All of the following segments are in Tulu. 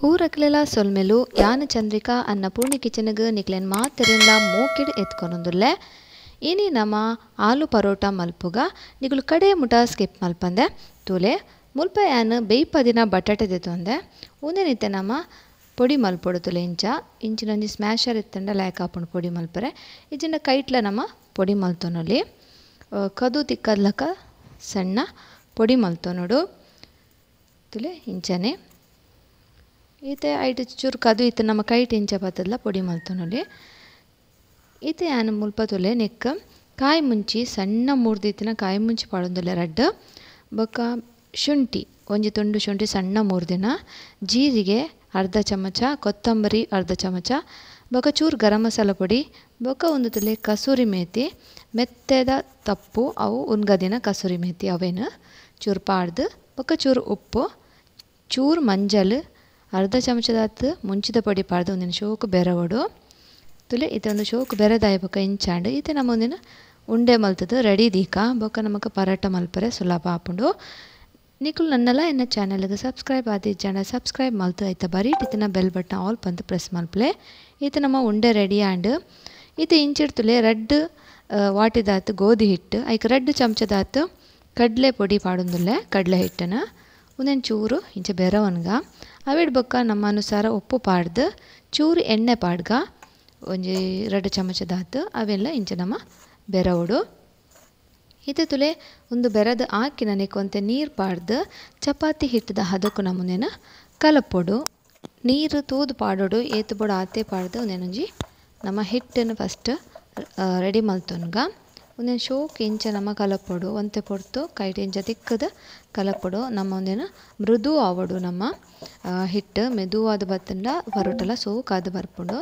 ಪೂರಕ್ಲೆಲ ಸೊಲ್ಮೆಲು ಯಾನ ಚಂದ್ರಿಕಾ ಅನ್ನಪೂರ್ಣಿ ಕಿಚನ್ಗ್ ನಿಕ್ಲೆನ್ ಮಾತೆರೆನ್ಲ ಮೋಕೆಡ್ ಎತ್ಕೊನೊಂದುಲ್ಲೆ. ಇನಿ ನಮ ಆಲೂ ಪರೋಟ ಮಲ್ಪುಗ ನಿಕುಲು ಕಡೆ ಮುಟ ಸ್ಕಿಪ್ ಮಲ್ಪಂದೆ ತೂಲೆ. ಮುಲ್ಪ ಯಾನ್ ಬೇಯ್ಪದಿನ ಬಟಾಟೆ ದೆತೊಂದೆ ಉಂದೆನಿತ್ತೆ ನಮ ಪೊಡಿ ಮಲ್ಪೊಡು ತುಲೆ. ಇಂಚ ಇಂಚಿನೊಂಜಿ ಸ್ಮ್ಯಾಶರ್ ಇತ್ತಂಡ ಲಾಯ್ಕ್ ಆಪುಂಡು ಪೊಡಿ ಮಲ್ಪರೆ, ಇಜ್ಜಿಂಡ ಕೈಟ್ಲ ನಮ ಪೊಡಿ ಮಲ್ತೊನೊಲಿ. ಕದು ತಿಕ್ಕದ್ಲಕ ಸಣ್ಣ ಪೊಡಿ ಮಲ್ತೊನೊಡು ತುಲೆ ಇಂಚನೆ. ಈತೆ ಐಟ್ ಚೂರು ಕದು ಇತ್ತೆ ನಮ್ಮ ಕೈಟ್ ಇಂಚ ಪತ್ತದ್ಲ ಪೊಡಿ ಮಲ್ತೊನೊಲಿ. ಈತೆ ಯಾನ್ ಮುಲ್ಪ ತುಲೆ ನೆಕ್ ಕಾಯಿ ಮುಂಚಿ ಸಣ್ಣ ಮೂರ್ದಿತ್ತಿನ ಕಾಯಿ ಮುಂಚಿ ಪಾಡೊಂದುಲ್ಲೆ ರಡ್ಡ್, ಬೊಕ್ಕ ಶುಂಠಿ ಒಂಜಿ ತುಂಡು ಶುಂಠಿ ಸಣ್ಣ ಮೂರ್ದಿನ, ಜೀರಿಗೆ ಅರ್ಧ ಚಮಚ, ಕೊತ್ತಂಬರಿ ಅರ್ಧ ಚಮಚ, ಬೊಕ್ಕ ಚೂರು ಗರಂ ಮಸಾಲ ಪೊಡಿ, ಬೊಕ್ಕ ಒಂದು ತುಲೆ ಕಸೂರಿ ಮೇಥಿ ಮೆತ್ತೆದ ತಪ್ಪು ಅವು ಉನ್ಗದಿನ ಕಸೂರಿ ಮೇಥಿ ಅವೇನು ಚೂರು ಪಾಡ್ದು, ಬೊಕ್ಕ ಚೂರು ಉಪ್ಪು, ಚೂರು ಮಂಜಲ್, ಅರ್ಧ ಚಮಚದಾತ್ ಮುಂಚಿದ ಪೊಡಿ ಪಾಡ್ದು ಒಂದಿನ ಶೋಕು ಬೆರವಡು ತುಲೆ. ಇತ್ತೆ ಒಂದು ಶೋಕು ಬೆರದಾಯ ಬೊಕ್ಕ ಇಂಚಾಂಡು ಇತ್ತೆ ನಮ್ಮ ಒಂದಿನ ಉಂಡೆ ಮಲ್ತದು ರೆಡಿ ದೀಕ. ಬೊಕ್ಕ ನಮಕ್ ಪರೋಟ ಮಲ್ಪರೆ ಸುಲಭ ಆಪುಂಡು. ನಿಕುಲು ನನ್ನಲ ಎನ್ನ ಚಾನಲ್ಗೆ ಸಬ್ಸ್ಕ್ರೈಬ್ ಆದಿಜ್ಜಾಂಡ ಸಬ್ಸ್ಕ್ರೈಬ್ ಮಲ್ತು ಐತ ಬರೀಟ್ ಇತ್ತಿನ ಬೆಲ್ ಬಟನ್ ಆಲ್ ಪಂದ್ ಪ್ರೆಸ್ ಮಲ್ಪಲೆ. ಇತ್ತೆ ನಮ್ಮ ಉಂಡೆ ರೆಡಿ ಆಂಡ್. ಇತ್ತೆ ಇಂಚಿಡ್ತುಲೆ ರಡ್ಡ್ ವಾಟಿದಾತ್ ಗೋಧಿ ಹಿಟ್ಟು, ಐಕ್ ರಡ್ಡ್ ಚಮಚದಾತ್ ಕಡಲೆ ಪೊಡಿ ಪಾಡೊಂದುಲ್ಲೆ, ಕಡಲೆ ಹಿಟ್ಟನ ಒಂದೊಂದು ಚೂರು ಇಂಚ ಬೆರವನ್ಗ. ಅವಿಡ್ ಬೊಕ್ಕ ನಮ್ಮ ಅನುಸಾರ ಉಪ್ಪು ಪಾಡ್ದು ಚೂರು ಎಣ್ಣೆ ಪಾಡ್ಗ ಒಂಜಿ ರಡ್ಡ್ ಚಮಚದಾತ್ ಅವೆಲ್ಲ ಇಂಚ ನಮ್ಮ ಬೆರವಡು. ಇತ್ತೆ ತುಲೆ ಒಂದು ಬೆರದ ಹಾಕಿ ನನಗೆ ಒಂತೆ ನೀರು ಪಾಡ್ದು ಚಪಾತಿ ಹಿಟ್ಟದ ಹದಕ್ಕು ನಮೂನೆನ ಕಲಪೊಡು. ನೀರು ತೂದು ಪಾಡೋಡು, ಏತು ಬೋಡು ಆತೆ ಪಾಡ್ದು ಒಂದೇನೊಂಜಿ ನಮ್ಮ ಹಿಟ್ಟನ್ನು ಫಸ್ಟ್ ರೆಡಿ ಮಲ್ತೊನ್ಗ. ಒಂದೇನು ಶೋಕ್ ಇಂಚ ನಮ್ಮ ಕಲಪೊಡು, ಒಂತೆ ಪೊರ್ತು ಕೈಟ್ ಇಂಚ ತಿಕ್ಕದ ಕಲಪೊಡು. ನಮ್ಮ ಒಂದೇನು ಮೃದು ಆವೊಡು ನಮ್ಮ ಹಿಟ್ಟು, ಮೆದುವಾದ ಬತ್ತಂಡ ಪರೋಟಲ ಸೋಕಾದ ಬರ್ಪುಂಡು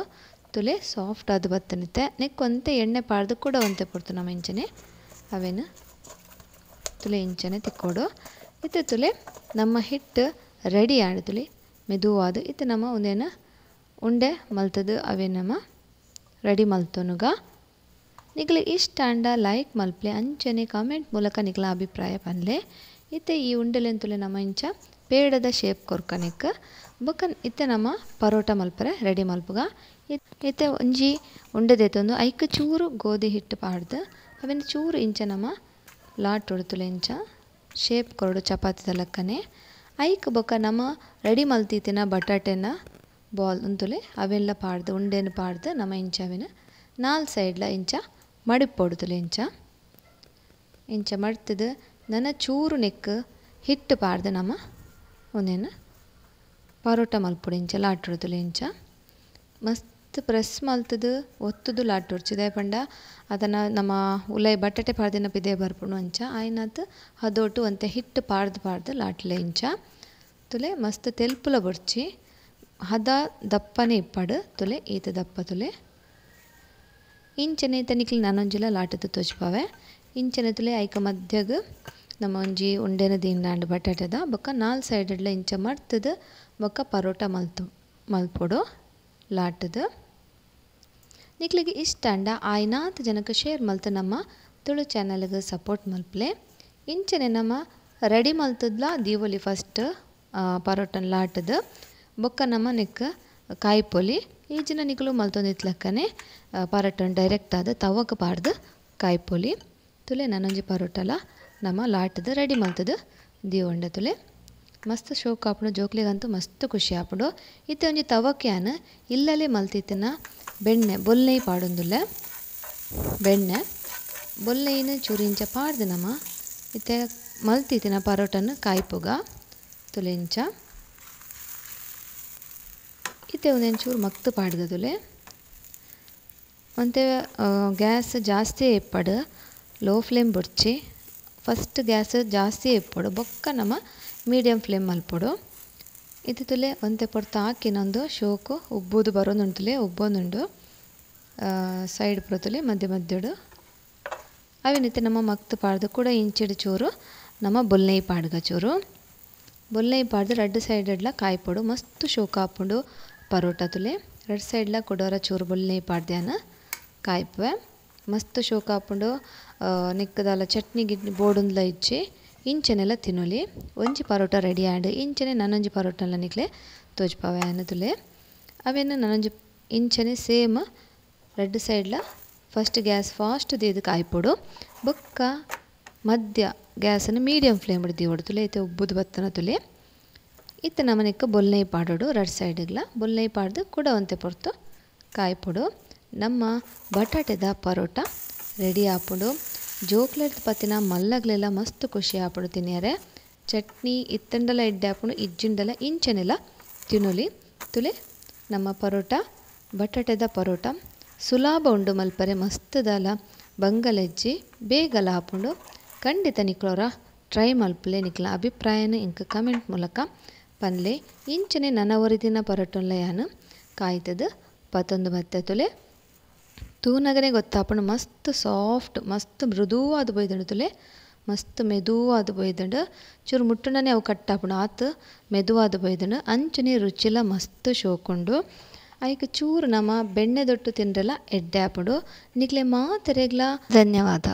ತುಲೆ ಸಾಫ್ಟ್ ಆದ ಬತ್ತನಿತ್ತೆ. ನೆಕ್ ಒಂತೆ ಎಣ್ಣೆ ಪಾಡ್ದು ಕೂಡ ಒಂತೆ ಪೊರ್ತು ನಮ್ಮ ಇಂಚನೆ ಅವೇನು ತುಲೆ ಇಂಚನೆ ತಿಕ್ಕೋಡು. ಇತ್ತೆ ತುಲೆ ನಮ್ಮ ಹಿಟ್ಟು ರೆಡಿ ಆಂಡ್ ತುಲೆ ಮೆದುವಾದ. ಇತ್ತೆ ನಮ್ಮ ಒಂದೇನು ಉಂಡೆ ಮಲ್ತದು ಅವೇ ನಮ್ಮ ರೆಡಿ ಮಲ್ತೊನುಗ. ನಿಕ್ಲೆ ಇಷ್ಟ ಆಂಡ ಲೈಕ್ ಮಲ್ಪಲೆ, ಅಂಚನೆ ಕಾಮೆಂಟ್ ಮೂಲಕ ನಿಕ್ಲ ಅಭಿಪ್ರಾಯ ಪನ್ಲೆ. ಇತ್ತೆ ಈ ಉಂಡೆಲೆನ್ ತುಲೆ ನಮ್ಮ ಇಂಚ ಪೇಡದ ಶೇಪ್ ಕೊರ್ಕನೆಕ್ ಬೊಕ್ಕ ಇತ್ತೆ ನಮ್ಮ ಪರೋಟ ಮಲ್ಪರೆ ರೆಡಿ ಮಲ್ಪುಗ. ಇತ್ತೆ ಒಂಜಿ ಉಂಡೆ ದೆತೊಂದು ಐಕ್ ಚೂರು ಗೋಧಿ ಹಿಟ್ಟು ಪಾಡ್ದು ಅವೆನ್ ಚೂರು ಇಂಚ ನಮ್ಮ ಲಾಟೊಡು ತುಲೆ ಇಂಚ ಶೇಪ್ ಕೊರಡು ಚಪಾತಿದ ಲಕ್ಕನೆ. ಐಕ್ ಬೊಕ್ಕ ನಮ್ಮ ರೆಡಿ ಮಲ್ತಿತ್ತಿನ ಬಟಾಟೆನ ಬಾಲ್ ಉಂತುಲೆ ಅವೆಲ್ಲ ಪಾಡ್ದು ಉಂಡೆನ್ ಪಾಡ್ದು ನಮ್ಮ ಇಂಚ ಅವೆನ್ ನಾಲ್ ಸೈಡ್ಲ ಇಂಚ ಮಡಿಪೊಡು ತುಲೆ. ಇಂಚ ಇಂಚ ಮಡ್ತದು ನನ ಚೂರು ನೆಕ್ ಹಿಟ್ಟು ಪಾಡ್ದು ನಮ್ಮ ಒಂದೇನು ಪರೋಟ ಮಲ್ಪೊಡು ಇಂಚ ಲಾಟೊಡು ತುಲೆ. ಇಂಚ ಮಸ್ತ್ ಪ್ರೆಸ್ ಮಲ್ತದು ಒತ್ತುದು ಲಾಟೊಡ್ಚಿ ದಾಯೆ ಪಂಡ ಅದನ್ನ ನಮ್ಮ ಉಲೈ ಬಟಾಟೆ ಪಾಡ್ದಿನ ಪಿದೆ ಬರ್ಪುಂಡು ಅಂಚ ಆಯ್ನಾತ್ ಹದೋಟು ಒಂತೆ ಹಿಟ್ಟು ಪಾಡ್ದು ಪಾಡ್ದು ಲಾಟ್ಲೆ ಇಂಚ ತುಲೆ. ಮಸ್ತ್ ತೆಲ್ಪುಲ ಬೊಡ್ಚಿ, ಹದ ದಪ್ಪನೆ ಇಪ್ಪಡು ತುಲೆ, ಈತ ದಪ್ಪ ತುಲೆ. ಇಂಚನೆ ಇತ್ತೆ ನಿಕ್ಲ್ ನನೊಂಜಿಲ ಲಾಟದ ತೋಜ್ಪಾವೆ. ಇಂಚನೆ ತುಲೆ ಐಕ ಮಧ್ಯಗ್ ನಮ್ಮ ಒಂಜಿ ಉಂಡೆನ ದೀಂಡಾಂಡ್ ಬಟಾಟೆದ ಬೊಕ್ಕ ನಾಲ್ ಸೈಡ್ಲ ಇಂಚ ಮಡ್ತದು ಬೊಕ್ಕ ಪರೋಟ ಮಲ್ಪೊಡು ಲಾಟದ. ನಿಕ್ಲೆಗ್ ಇಷ್ಟ ಆಂಡ ಆಯ್ನಾತ್ ಜನಕ್ಕೆ ಶೇರ್ ಮಲ್ತು ನಮ್ಮ ತುಳು ಚಾನಲ್ಗೆ ಸಪೋರ್ಟ್ ಮಲ್ಪಲೆ. ಇಂಚನೆ ನಮ್ಮ ರೆಡಿ ಮಲ್ತದ್ಲ ದೀವೊಲಿ ಫಸ್ಟ್ ಪರೋಟನ್ ಲಾಟದ ಬೊಕ್ಕ ನಮ್ಮ ನೆಕ್ ಕಾಯ್ಪೊಲಿ. ಈ ಜಿನ ನಿಕುಲು ಮಲ್ತೊಂದಿತ್ಲಕ್ಕನೆ ಪರೋಟನ್ ಡೈರೆಕ್ಟ್ ಆದ್ ತವಕ್ ಪಾಡ್ದು ಕಾಯ್ಪೊಲಿ ತುಲೆ. ನನೊಂಜಿ ಪರೋಟಲ ನಮ್ಮ ಲಾಟದ ರೆಡಿ ಮಲ್ತದು ದೀವೊಂಡ ತುಲೆ. ಮಸ್ತ್ ಶೋಕ್ ಆಪುಂಡು, ಜೋಕ್ಲೆಗಂತೂ ಮಸ್ತ್ ಖುಷಿ ಆಪುಂಡು. ಇತ್ತೆ ಒಂಜಿ ತವಕ್ ಯಾನ್ ಇಲ್ಲಲೆ ಮಲ್ತಿತ್ತಿನ ಬೆಣ್ಣೆ ಬೊಲ್ನೈ ಪಾಡೊಂದುಲ್ಲೆ. ಬೆಣ್ಣೆ ಬೊಲ್ನೈನ್ ಚೂರು ಇಂಚ ಪಾಡ್ದು ನಮ ಇತ್ತೆ ಮಲ್ತಿತ್ತಿನ ಪರೋಟನ್ ಕಾಯ್ಪುಗ ತುಲೆ ಇಂಚ. ಇತ್ತೆ ಒಂದೊಂದು ಚೂರು ಮಗ್ತ್ ಪಾಡ್ಗ ತುಲೆ. ಒಂತೆ ಗ್ಯಾಸ್ ಜಾಸ್ತಿ ಇಪ್ಪಡು, ಲೋ ಫ್ಲೇಮ್ ಬೊಡ್ಚಿ. ಫಸ್ಟ್ ಗ್ಯಾಸ್ ಜಾಸ್ತಿ ಇಪ್ಪಡು, ಬೊಕ್ಕ ನಮ ಮೀಡಿಯಮ್ ಫ್ಲೇಮ್ ಮಲ್ಪೊಡು. ಇತ್ತೆ ತುಲೆ ಒಂತೆ ಪೊರ್ತು ಹಾಕಿನೊಂದು ಶೋಕು ಉಬ್ಬುದು ಬರೋದುಂಟುಲೆ, ಉಬ್ಬೊಂದುಂಡು ಸೈಡ್ ಪುರ ಮಧ್ಯ ಮಧ್ಯಡು. ಅವೇನಿತ್ತೆ ನಮ್ಮ ಮಗ್ತ್ ಪಾಡ್ದು ಕೂಡ ಇಂಚಿಡು ಚೂರು ನಮ್ಮ ಬೊಲ್ನೈ ಪಾಡ್ಗ ಚೂರು ಬೊಲ್ನೈ ಪಾಡ್ದು ರಡ್ಡ್ ಸೈಡ್ಲ ಕಾಯ್ಪೊಡು. ಮಸ್ತ್ ಶೋಕು ಆಪುಂಡು ಪರೋಟ ತುಲೆ. ರಡ್ಡ್ ಸೈಡ್ಲ ಕುಡೋರ ಚೂರು ಬೊಲ್ನೈ ಪಾಡ್ದ್ಯಾನ ಕಾಯ್ಪುವೆ, ಮಸ್ತ್ ಶೋಕು ಆಪುಂಡು. ನೆಕ್ಕದಾಲ ಚಟ್ನಿ ಗಿಟ್ನಿ ಬೋಡುಂದ್ಲ ಇಜ್ಜಿ, ಇಂಚನೆಲ್ಲ ತಿನ್ನೊಲಿ. ಒಂಜಿ ಪರೋಟ ರೆಡಿ ಆಂಡ್. ಇಂಚನೆ ನನೊಂಜಿ ಪರೋಟಲ ನಿಕ್ಲೆ ತೋಜ್ಪಾವೆ ಆನ್ ತುಲೆ. ಅವೆನ್ ನನೊಂಜಿ ಇಂಚನೆ ಸೇಮ್ ರಡ್ಡ್ ಸೈಡ್ಲ ಫಸ್ಟ್ ಗ್ಯಾಸ್ ಫಾಸ್ಟ್ ದೀದ್ ಕಾಯ್ಪೊಡು. ಬೊಕ್ಕ ಮಧ್ಯ ಗ್ಯಾಸನ್ನು ಮೀಡಿಯಂ ಫ್ಲೇಮ್ ದೀವೊಡು ತುಲೆ. ಇತ್ತೆ ಉಬ್ಬುದು ಬತ್ತನ ತುಲೆ. ಇತ್ತೆ ನಮನೆಕ್ ಬೊಲ್ನೈ ಪಾಡೊಡು ರಡ್ಡ್ ಸೈಡ್ಗ್ಲ ಬೊಲ್ನೈ ಪಾಡ್ದು ಕುಡ ಒಂತೆ ಪೊರ್ತು ಕಾಯ್ಪೊಡು. ನಮ್ಮ ಬಟಾಟೆದ ಪರೋಟ ರೆಡಿ ಆಪುಂಡು. ಜೋಕ್ಲೆರ್ದ್ ಪತ್ತಿನ ಮಲ್ಲಗ್ಲೆಲ ಮಸ್ತ್ ಖುಷಿ ಆಪುಂಡು ತಿನಿಯರೆ. ಚಟ್ನಿ ಇತ್ತಂಡಲ ಎಡ್ಡೆ ಆಪುಂಡು, ಇಜ್ಜಿಂಡಲ ಇಂಚನೆಲ ತಿನೊಲಿ. ತುಲೆ ನಮ್ಮ ಪರೋಟ ಬಟಾಟೆದ ಪರೋಟ ಸುಲಭ ಉಂಡು ಮಲ್ಪರೆ, ಮಸ್ತ್ ದಾಲ ಬಂಗಲೆಜ್ಜಿ, ಬೇಗಲ ಆಪುಂಡು. ಖಂಡಿತ ನಿಕ್ಲೋರ ಟ್ರೈ ಮಲ್ಪುಲೆ. ನಿಕ್ಲ ಅಭಿಪ್ರಾಯನ ಇಂಕ್ ಕಮೆಂಟ್ ಮೂಲಕ ಪನ್ಲೆ. ಇಂಚನೆ ನನ ಒರಿದಿನ ಪರೋಟನ್ಲ ಯಾನ್ ಕಾಯ್ತದ್ ಪತೊಂದು ಬತ್ತೆ ತುಲೆ. ತೂನಗನೆ ಗೊತ್ತಾಪುಂಡು ಮಸ್ತ್ ಸಾಫ್ಟ್ ಮಸ್ತ್ ಮೃದುವಾದ್ ಬೈದುಂಡು ತುಲೆ. ಮಸ್ತ್ ಮೆದುವಾದ್ ಬೈದುಂಡು. ಚೂರು ಮುಟ್ಟುಂಡನೆ ಅವು ಕಟ್ಟಾಪುಂಡು, ಆತ್ ಮೆದುವಾದ್ ಬೈದುಂಡು. ಅಂಚನೆ ರುಚಿಲ ಮಸ್ತ್ ಶೋಕುಂಡು. ಐಕ್ ಚೂರು ನಮ ಬೆಣ್ಣೆದೊಟ್ಟು ತಿಂಡ್ರೆಲ ಎಡ್ಡೆ ಆಪುಂಡು. ನಿಕ್ಲೆ ಮಾತೆರೆಗ್ಲ ಧನ್ಯವಾದ.